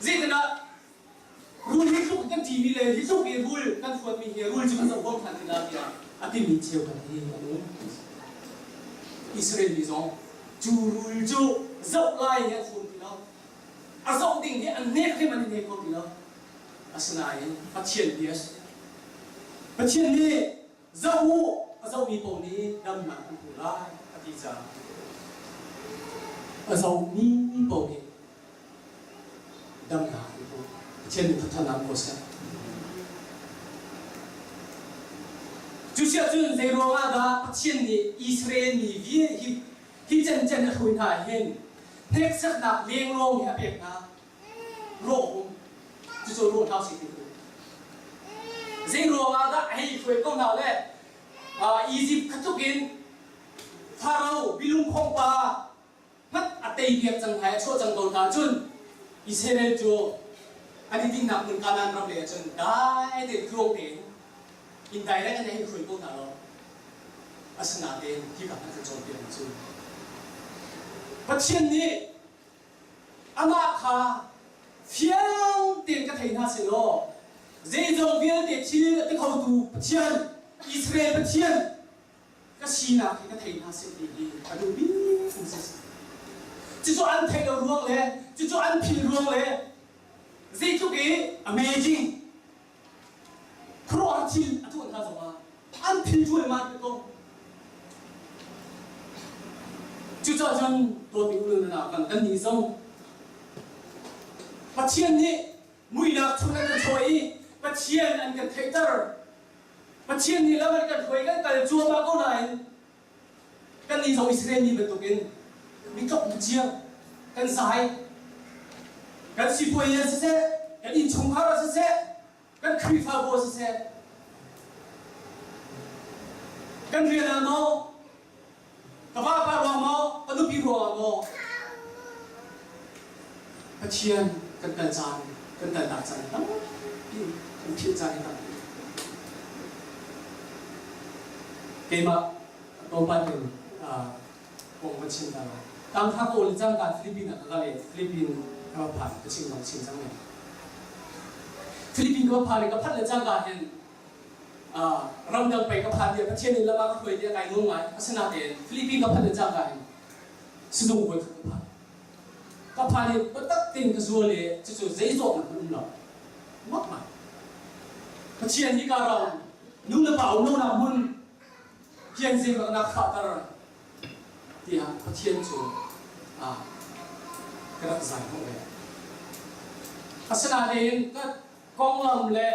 A: Zeitinah Rul hi tluk kan ṭimi le hi tluk i rul kan huatmi hi rul cu kan zoh huam ṭhan ti la tiah a timi cheukhat hi an um. Israel mi zong cu rul cu zoh lai hi an huam ti lo. A zoh ding hi an hnek hrim an i hnek kho ti lo. Asinain Pathian bia a si. Pathian nih zoh u a zohmi paoh nih damnak an hmu lai a ti caah a zohmi paoh nih damnak an hmu. Pathian nih thathanak ko seh. Cusiahcun zei ruangah dah Pathian nih Israel mi vial hi hi cancan a hruai hna hin hneksaknak lenglawng hi a pek hna? Rawh um. Cucu ruah hna usih ti ka duh. Zei ruangah dah a hei hruai ko hna le Egypt kha tluk in Pharaoh bilungkhong pa hmat a tei piak cang hna i a chuah cang ko hna cun Israel cu an i dinhnak hmun Kanaan ram lei ah cun dai tein tluang tein in direct an hei hruai ko hna lo. Asinain hika an kan cawnpiakmi cu Pathian nih amah kha fiang tein ka thei hna sehlaw zeizong vialte thil a ti khotu Pathian Israel Pathian ka sinak hi ka thei hna seh ti hi a duh bik um si. Cucu an theih lo ruang le cucu an phil ruang le zeitluk i amazing khuaruahhar thil a tuah hna zongah an phil cuaimai ve ko. Cucaah cun dawtmi u le nau kan kan nih zong Pathian nih muihnak chung an kan hruai i Pathian an kan theihter. Pathian nih lam an kan hruai kan kal cuahmah ko nain kannih zong Israel mi bantukin mi tlok cia kan zai kan sipuai ah siseh kan innchungkhar ah siseh kan Khrihfabu ah siseh kan rian ah maw ka vapa ruang maw ka nupi ruang ah maw Pathian kan kal caan kan kaltak caan tampi kan philh caan hi tampi keimah tlawmpal in kong kan chim ta lai tangka kawl cangka Philippine ah ka kal i Philippine ka va phan ka chim zong chim cang ne Philippine ka va phan i ka phanh le cangka hin ramdang pei ka phan tiah Pathian in lam ah ka hruai tiah kai nuam ngai asinain Philippine ka phanh le cangka hin sizung voi khat ka phan ka phan i biatak tein ka zual i cucu zei zawtnak hmanh um lo mak ngai Pathian hi ka ram nu le pa um lonak hmun hian zeimak fahter tiah Pathian cu ka rak zai hnawh ve. Asinain ka konglam le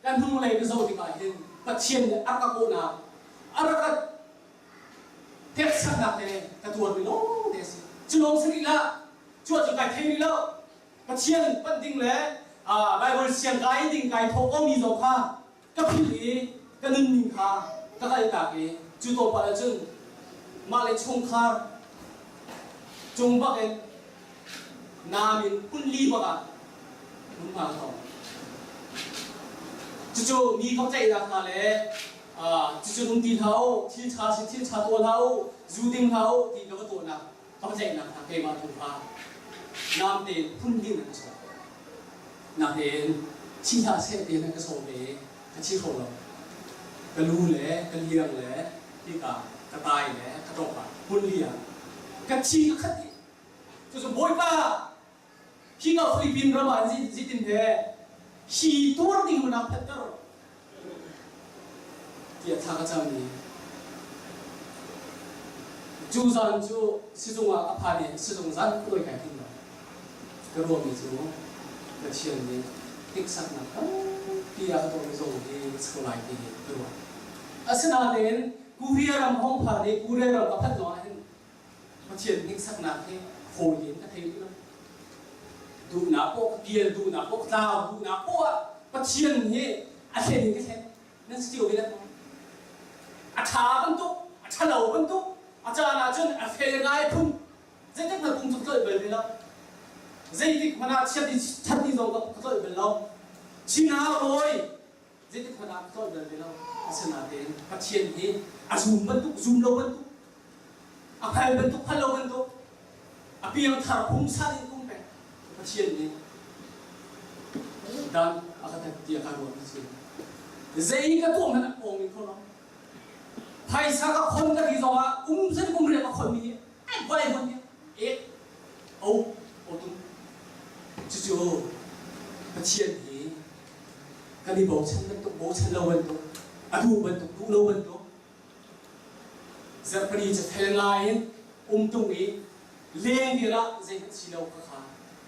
A: ka hnulei ka zoh tikah hin Pathian nih a ka kawhnak a rak ka pekchanhnak te ka tuarmi lawng te a si. Cu lawng si rih lah, cu ahcun kai thei rih lo. Pathian panh ding le Bible siang kai ding kai thawh komi zong kha ka philh i ka nunning kha ka kaltak i cu tlawmpal ahcun mah le chungkhar cung bak in naam in phunli bak ah hmunhma ka tong. Cucu mi kha ceihnak hna le cucu nung ti hlah u, thil ṭha si thil ṭha tuah hlah u, zu ding hlah u ti ka va tuahnak ka va ceihnak hna keimah tu kha naam tein phun ding in ka sawm. Nakin thi hlah seh ti in ka sawm i ka thi kho lo. Ka lu le ka liang le hika ka tai le ka ṭawk ah hmun li ah ka thi ka khat dih. Cucu Bawipa hi ka Philippine ram ah zeitin he hi tuar ding nak phatter tiah thla ka cam i cu zan cu sizung ah ka phan i sizung zan khuadoi kai tim lo. Ka ruahmi cu Pathian nih hniksaknak tampi a ka tuahmi zong hi a si ko lai ti hi ka ruah. Asinain Korea ram hong phan i Korea ram ka phanh zongah hin Pathian hniksaknak hi fawi in ka thei rih lo. Duhnak poah ka pial, duhnak poah ka tlau, duhnak poah Pathian hi a thlen in ka thlen. Nan si cio ve dah A ṭha bantuk, a ṭhalo bantuk, a caan ahcun a fel ngai phun Zeitik hmanh kum cu ka tlolh bal ve lo. Zeitik hmanh ah chiat i ṭhat ni zong ka tlolh bal lo. Chinau rawi zeitik hmanh ah ka tlolh bal ve lo. Asinain Pathian hi a zum bantuk, zum lo bantuk, a hngal bantuk, hngal lo bantuk, a piangthar pungsan in um peng. Pathian nih dan a ka tat tiah ka ruah mi cu zei ka tuah hmanh ah awng in kho lo. Phaisa ka khon ka ti zongah kum sen kum riat ka khonmi hi ai vai hon hi ek o otum cucu Pathian hi kan i bochan bantuk bochan lo bantuk a duh bantuk duh lo bantuk zarhpini cu fel ngai in um tung i leng vial ah zeihmanh si lo kha kha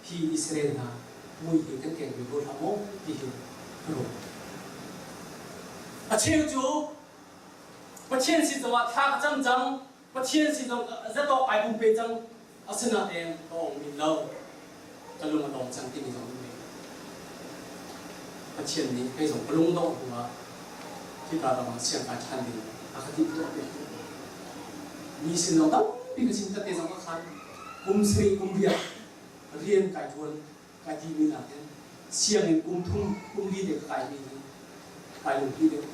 A: hi Israel hna mui hi kan keng ve ko hlah maw ti hi ka ruat. A cheu cu Pathian sin zongah thla ka cam cang, Pathian sin zong zatawk ai pumpe cang, asinain ka ong min lo, ka lung a dong cang timi zong an ngei. Pathian nih kei zong ka lung dongh hnu ah. Hika ram ah siangkai ṭhan ding a ka timhtuah piak. Mi sin zong tampi ka chim tete zong ka khan kum sarih kum riat rian kai ṭuan kai timi nakin sianginn kum thum kum li te ka kaimi hi kai lungpi deuh.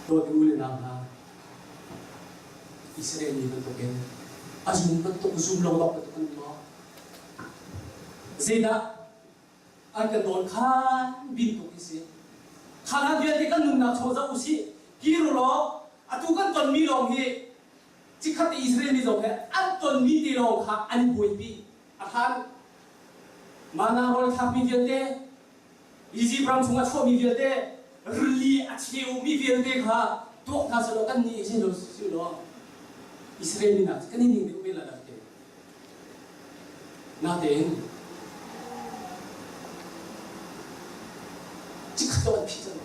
A: Dawt u le nau hna, Israel mi bantukin a zum bantuk zum lo bak bantuk an um maw? Zeidah an kan dawn khan bin tuk hi si. Kha hlan vialte kan nunnak chung zoh usih, kir u law atu kan tonmi lawng hi Cikhat i Israel mi zong he an tonmi te lawng kha an i buaipi. A hlan mana rawl thlakmi vialte, Izipt ram chung a chuahmi vialte, rili a cheumi vialte kha tuak hna selaw kan nih si lo si law Israel mi nak kan i ning deuh men la dak te. Natein cikhat lo an phih cang.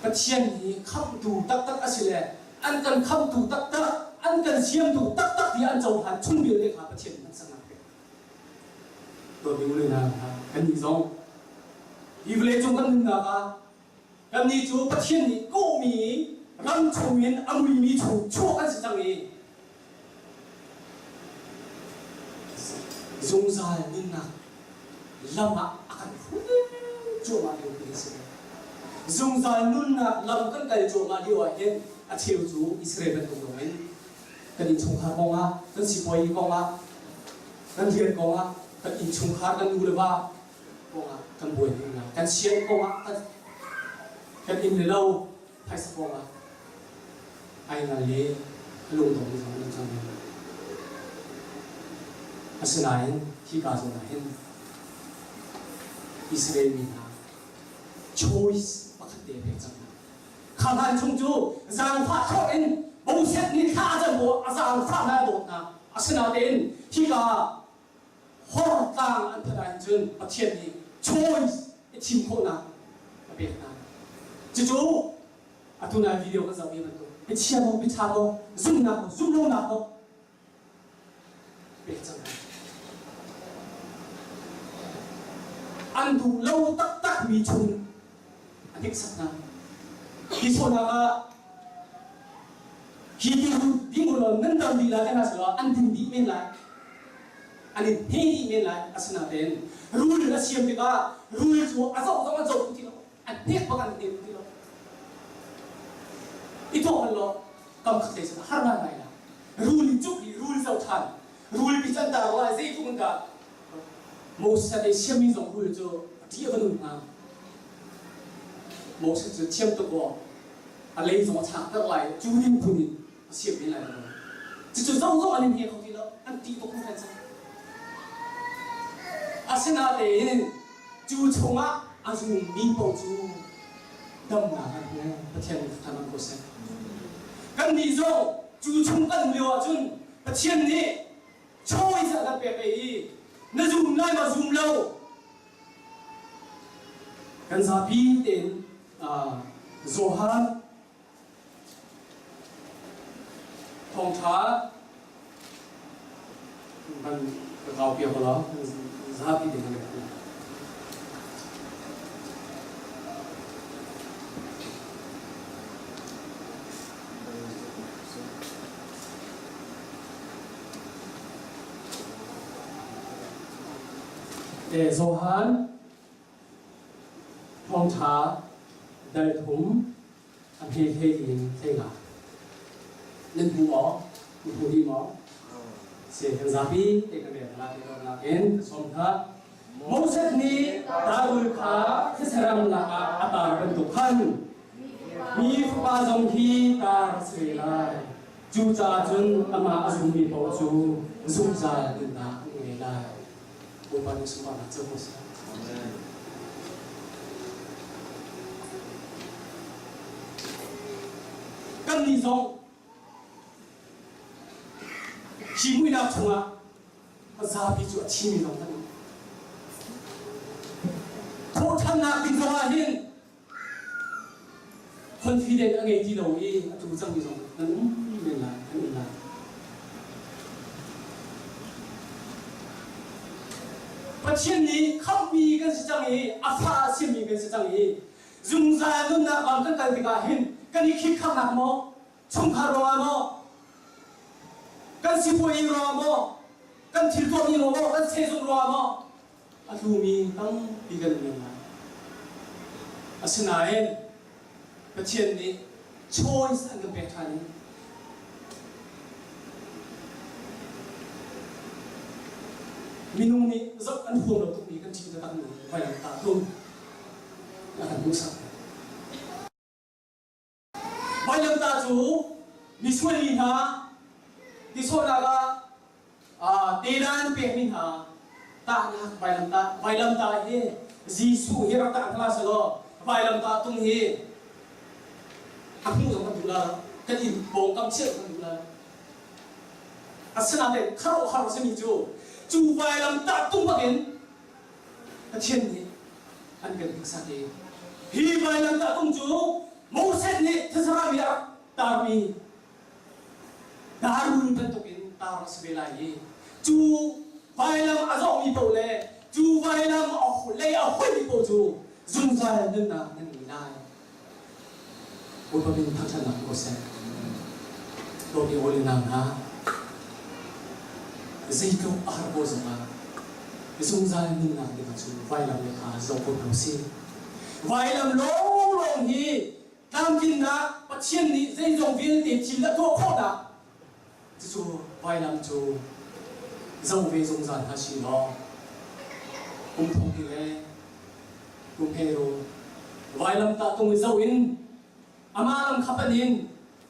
A: Pathian hi khamhtu taktak a si le an kan khamtu taktak, an kan siamtu taktak tiah an cohlan chung vialte kha Pathian nih an saknak pek. Dawtmi u le nau hna, kannih zong hi vawleicung kan nunnak ah kannih cu Pathian nih kawhmi ram chungin a muimi chung chuah kan si cang i zungzal nunnak lam ah a kan hruai cuahmah lio ti a si. Zungzal nunnak lam kan kal cuahmah lio ah hin a cheu cu Israel bantuk zong in kan innchungkhar kongah, kan sipuazi kongah, kan rian kongah, kan innchungkhar kan nu le va kongah kan buai hna. Kan sian kongah, kan, kan inn le lo phaisa kongah ai ngal i a lungdong mi zong an cang men. Asinain hika zawn ah hin Israel mi hna choice pakhat te pek cang hna. Kha hlan chung cu zaangfah thawk in Moses nih thla a cam a zaangfah hna a dawt hna. Asinain hika hor tlang an phanh ahhin cun Pathian nih choice i thim khawhnak a pek hna. Cucu atu nai video kan zohmi bantuk biachia maw biaṭha maw zumhnak maw zumhlonak maw pek cang hna. An duh lo taktakmi chung a hneksak hna. Hi sawhnak ah hi ding u law nan dam dih lai kan selaw an din dih men lai. An in hne dih men lai. Asinain rul a siam tikah rul cu a zoh zong an zoh duh ti lo. An hnek bak an hne duh ti lo. I thawh hal law kam khat lei cun har ngai ngai la. Rul in cuk i rul zoh ṭhan. Rul bi can tar lai zeitluk in dah Moses a siammi zong rul cu a ṭih a va nun hnga. Moses cu thiam tuk aw a lei zong a chakter lai cu ding phun in a siam men lai lo. Cucu zong zong an in hne kho ti lo an ṭih tuk hringhran cang. Asinain cu chungah a zummi paoh cu damnak an hmu Pathian nih thangṭhat ko seh. Kannih zong cu chung kan um lio ahcun Pathian nih choice a kan pek i na zum lai maw zum lo kan zapi tein Johan thawngṭha kan ka kau piak law zapi tein kan rek Johan thawngṭha dal thum a hme hlei in hlei nga. Nan hmu maw? Nan hmu dih maw? Si kan zapi te kan rel la te nak in ka sawm hna. Moses nih Darul kha saram lakah a tar bantuk khan mi fapa zong hi tar a si ve lai. Cucaah cun amah a zummi paoh cu zungzal nunnak an ngei lai. Bawipa nih sunparnak co ko seh. Kannih zong hi muihnak chungah a zapi cu a thimi zong kan um. Thawhṭhannak ding zongah hin confident a ngei ti lo i a tu cangmi zong nan um men lai, kan um lai. Pathian nih khamhmi kan si cang i a fa a simi kan si cang i zungzal nunnak lam kan kal tikah hin kan i khikhamnak maw, chungkhar ruangah maw, kan sipuazi ruangah maw, kan thil tuahmi ruangah maw, kan sehzung ruangah maw, a tlumi tampi kan um lai. Asinain Pathian nih choice an kan pek ṭhan i minung nih zoh an huam lo tukmi kan ṭhi taktakmi vailamtah tung a kan hmuhsak. Vailamtah cu misual mi hna tisawhnak ah tedan pekmi hna tahnak vailamtah. Vailamtah hi Jesuh hi rak tah hna selaw vailamtah tung hi a hmuh zong kan duh la, kan inn pawngkam chiah kan duh la. Asinain khuaruahhar a simi cu cu vailamtah tung bakin Pathian nih an kan hniksak i hi vailamtah tung cu Moses nih thesarami a rak tarmi darun bantukin tar a si ve lai i cu vailam a zawhmi paoh le cu vailam lei a hoimi paoh cu zungzal nunnak nan ngei lai. Bawipa min thangṭhatnak ko seh. Dawtmi hawi le nau hna, zeitluk a har ko zongah zungzal nunnak ding ah cun vailam le kha zoh ko hna usih. Vailam lawnglawng hi tlamtlinnak Pathian nih zeizong vialte thil a tuah khawhnak cucu vailam cu zoh ve zungzal hna si law kum thong le kum hero vailamtah tung i zoh in amah lam kha panh in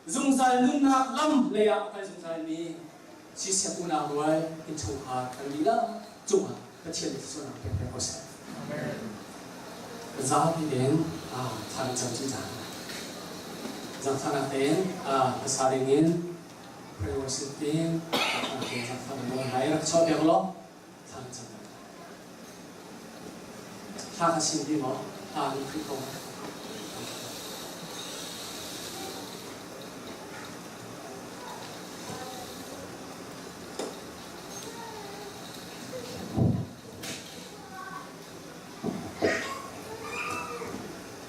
A: zungzal nunnak lam lei ah a kal zungzalmi siseh unau rual innchungkhar kan lila cungah Pathian nih thluachuahnak pek pek ko seh. Zapi tein thla kan cam chin cang. Zangfahnak tein hmasa ding in prayer worship team zangfahnak tein zangfahnak nawl lai rak chuah piak law thla kan cam. Thla ka sim ti maw? Thla kan Khrih ko.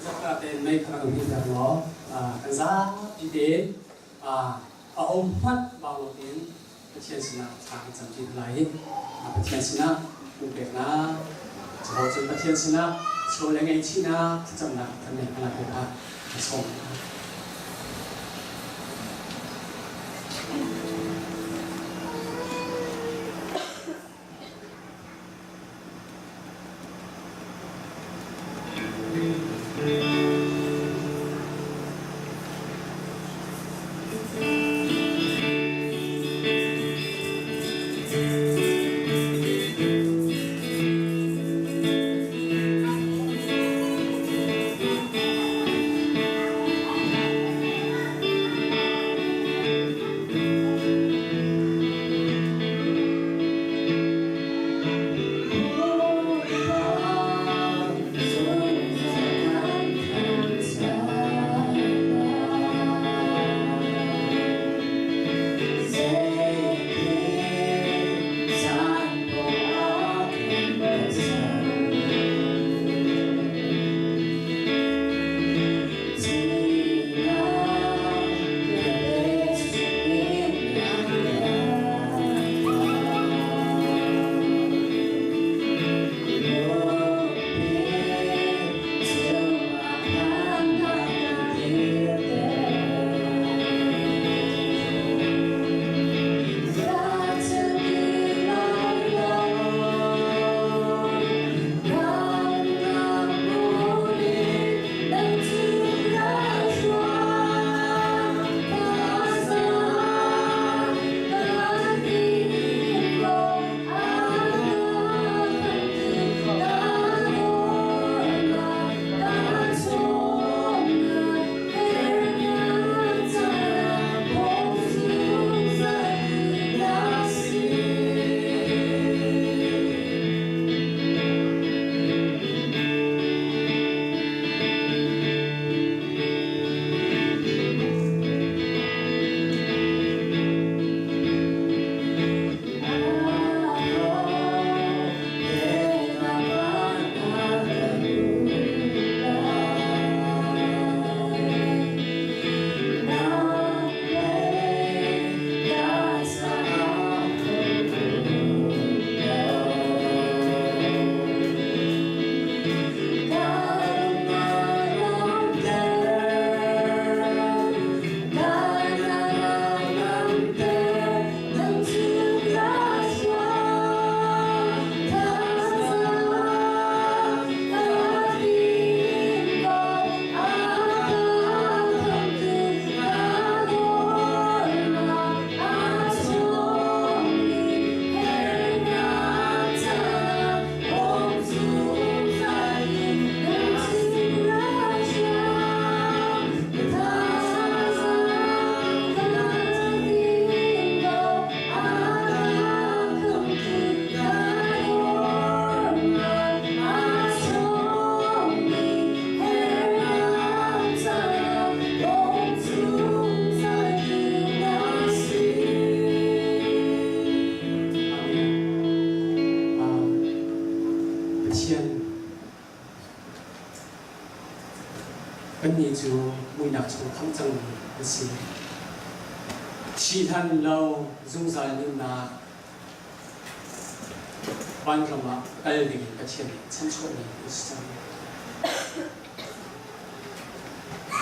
A: Zakka tein mei kha rak hmih ter law kan zapi tein a um hmanh bau lo tein Pathian sinah thla kan cam ṭi hna lai i Pathian sinah pumpeknak, cun Pathian sinah chaw le ngaihchihnak thlacamnak kan ngeih hna lai kha ka sawm hna. Kannih cu muihnak chung khamh cangmi kan si. Thi hlan lo zungzal nunnak vanram ah kal dingin Pathian nih chanchuahmi kan si cang.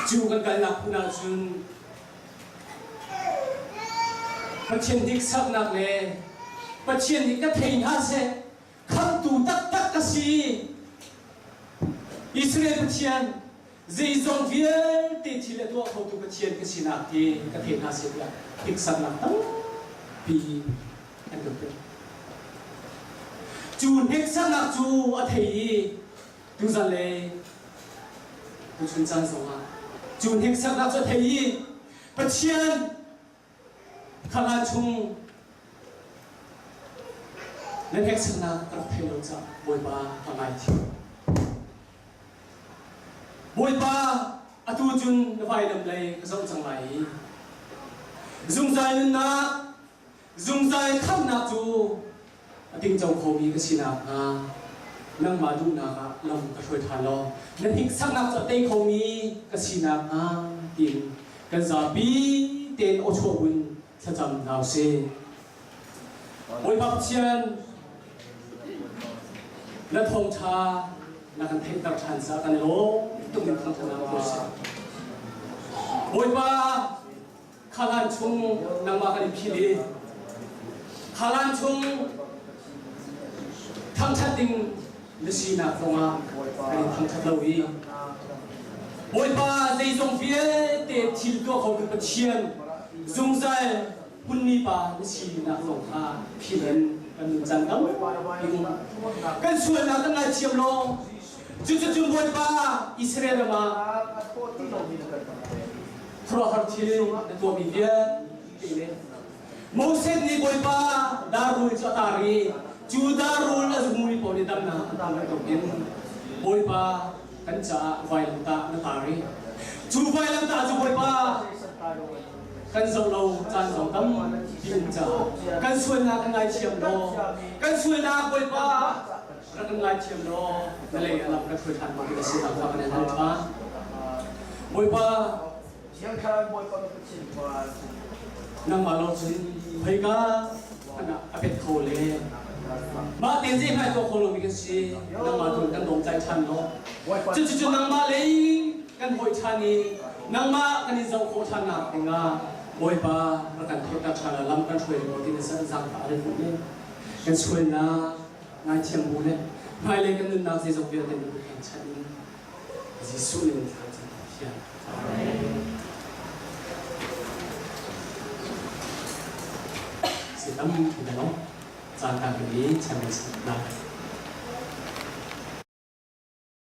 A: Cu kan kalnak hmun ahcun Pathian hniksaknak le Pathian nih ka thei hna seh, khamhtu taktak ka si. Israel Pathian zeizong vialte thil a tuah khotu Pathian ka sinak hi ka thei hna seh tiah hniksaknak tampi an kan pek. Cu hniksaknak cu a thei i tuzan le tuchun caan zongah cu hniksaknak cu a thei i Pathian Kha chung na hneksaknak ka rak theih lo caah Bawipa ka ngaithiam. Bawipa, atu cun na vailam lei ka zoh cang lai i zungzal nunnak, zungzal khamhnak cu a tingco khomi ka si nakhnga nangmah duhnak ah lam ka hruai ṭhan law na hniksaknak cu a tei khomi ka si nakhnga tiin kan zapi tein awchuah buin thlacam hna usih. Bawipa Pathian, na thawngṭha na kan theihter ṭhan caah kan i lawm tuk in thangṭhatnak ko seh. Bawipa, Khalan chung nangmah kan in philh i khalan chung thangṭhat ding na sinak zongah kan in thangṭhat lo i Bawipa zeizong vialte thil tuah khotu Pathian zungzal hmunmi pa na sinak zong kha philh in kan nun cang tampi um. Kan sualnak kan ngaithiam law cucu Bawipa Israel ram ah khuaruahhar thil na tuahmi vialte le Moses nih Bawipa darrul cu a tar i cu darrul a zummi paoh nih damnak an hmu bantukin Bawipa kan caah vailamtah na tar i cu vailamtah cu Bawipa kan zoh lo caan zong tampi um caah kan sualnak kan ngaithiam law kan sualnak Bawipa rak kan ngaithiam law na lei a lam kan hruai ṭhan bang na sinah kha kan in hal ṭhan. Bawipa, nangmah lawng cun khoika hmanh ah a pet kho le mah tein zeihmanh tuah kho lomi kan si nangmah tu kan dawmtlai ṭhan law cucu nangmah lei kan hawi ṭhan i nangmah kan in zoh khawh ṭhannak dingah Bawipa rak kan theihter ṭhan la lam kan hruai law ti na zaangfah a rin ne kan sualnak Ngaithiam bu le hmailei kan nunnak zeizong vialte na kut kan chanh in Jesuh nih in thla cam Pathian. Sitam ti lo caan kan i chan lai.